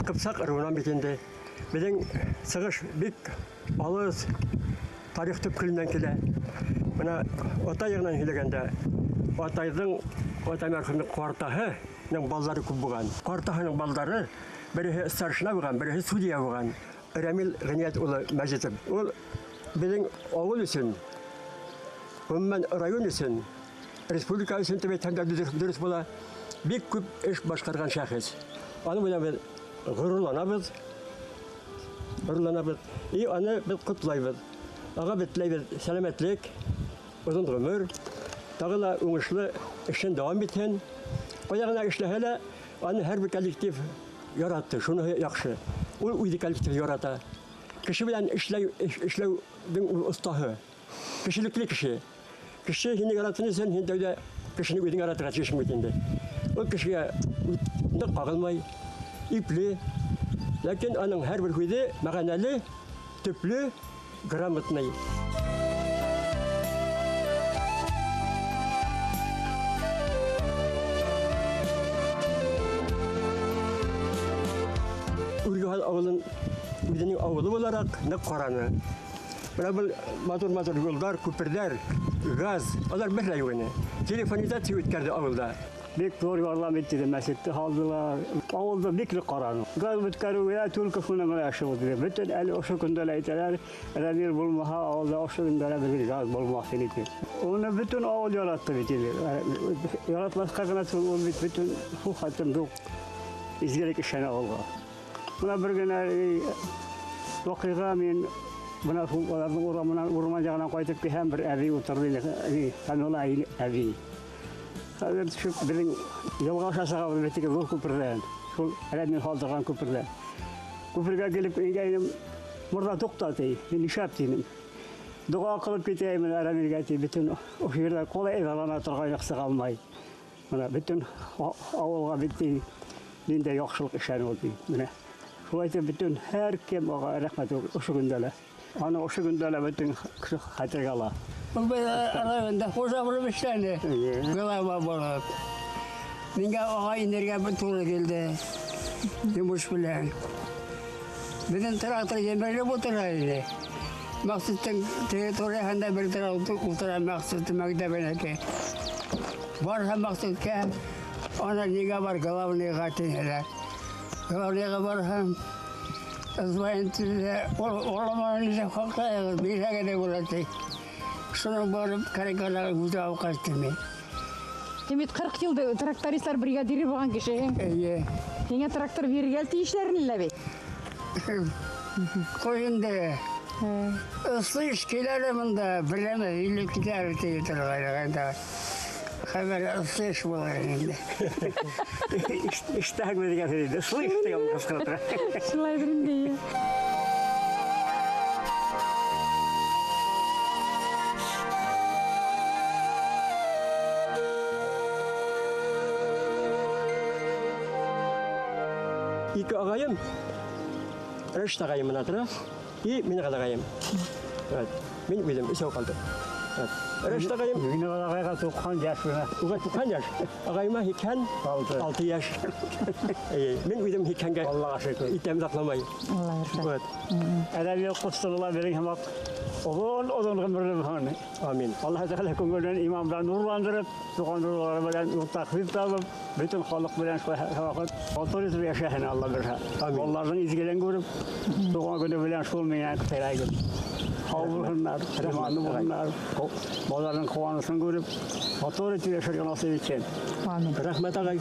Кыпчак ыруынан бит инде. Безнең чыгыш бик алыс тарих төпкеленнән килә. Менә атай ягыннан һөйләгәндә, атайның, атай мәрхүмнең картаһының баллары күп булган. Картаһының баллары береһе старшина булган, береһе судья булган. Рәмил Гыйният улы Мәҗитов. Ул безнең авыл өчен, гомумән район өчен, республика өчен дип әйтсәм дә дөрес була, бик күп эш башкарган шәхес. Аның белән без горурланабыз, горурланабыз. И аны без котлайбыз. Аңа без теләйбез сәламәтлек, озын гомер, тагы да уңышлы эшен дәвам итсен. Кая гына эшләсә дә, аны һәрбер коллектив яратты, шуны яхшы. Ул үзе коллектив ярата. Кеше белән эшләү, эшләүнең ул остаһы. Кешелекле кеше. Кеше сине яратсын өчен, син тәүдә кешене үзең яратырга тиешсең бит инде. Ул кешегә нык кагылмай, ипле. Ләкин аның һәрбер сүзе мәгънәле, төпле, грамотный. Үргәһал авылын үзенең авылы буларак нык караны. Менә бу матур-матур юлдар, күпердәр, газ, алар бер дә юк иде. Телефонизация үткәрде авылда. Бик зур ярдәм итте, мәчетте салдылар. Авылда бик нык караны. Газ үткәрүгә только шуның гына эше булды. Бөтен әле ошо көндә лә әйтәләр, Рәмил булмаһа, авылда ошо көндә лә безнең газ булмас иде дип. Уны бөтен авыл яратты бит инде. Яратмаска гына түгел, ул бит бөтен шул хәтлем зур изгелек эшләнә авылга. Менә бер генә вакыйга мин менә шул аларның урамыннан урман ягыннан кайтып килсәм, бер әби утырды инде, Камила әби. Хәзер төшеп безнең елга аша чыгабыз бит теге зур күпердән. Шул Рәмил салдырган күпердән. Күпергә килеп ингәйнем, морза тукта ди, мин нишләп дидем. Дога кылып китәем менә Рәмилгә ди, бөтен ошо җирдә кулай әйләнә торган яксы калмай. Менә бөтен авылга бит ди, ниндәй яхшылык эшләде ул ди. Менә шулай итеп бөтен һәркем ага рәхмәт ошо көндә лә. Аны ошо көндә лә бөтен кеше хәтергә ала. Ул районда хуҗа булып эшләде. Глава булып. Миңа ага инергә туры килде. Йомыш белән. Безнең трактор җимерелеп утыра иде. Максуттың территориясендә бер трактор утыра Максут мәктәбенеке. Барса Максутка, ана нигә бар главныйга тиделәр. Главныйга барсам, звонит ул урамына ничек хаклайыгыз, бирсәгез дә була ди. Шуның барып карикаларга үзе алып кайтты мин. Син бит 40 ел трактористлар бригадиры булган кеше. Әйе. Сиңа трактор бирергә тиешләрен лә бит. Кой инде. Слышь, киләле монда, беләме, илеп китәр дип торган. Хәбәр слышь була инде. Иштәгме дигән сүз инде. Слышь дигән кычкырып тора. Шулайдыр инде. Ике агаем, Рәшит агаем менә тора, и Мингал агаем. Вот. Мин үзем өчәү калдык. Вот. Рәшит агаем. Мингал агайга 90 яшь менә. Уга 90 яшь. Агаема 86 яшь. Әйе, мин үзем 80-гә. Аллага шөкер. Итәм сакламай. Аллага шөкер. Вот. Әдәби кустылар бирин һәм озын озын гомерле булсын. Амин. Аллаһ Тәгалә күңелен иман белән нурландырып, туган нурлары белән уртак табып, бөтен халык белән шулай һәрвакыт матур итеп яшәсен Алла бирсә. Амин. Аллаһның изгелеген күреп, туган көне белән шул миңа теләгем. Сау булсыннар, иманлы булсыннар, балаларның куанышын күреп, матур итеп яшәргә насыйп итсен. Амин. Рәхмәт агай.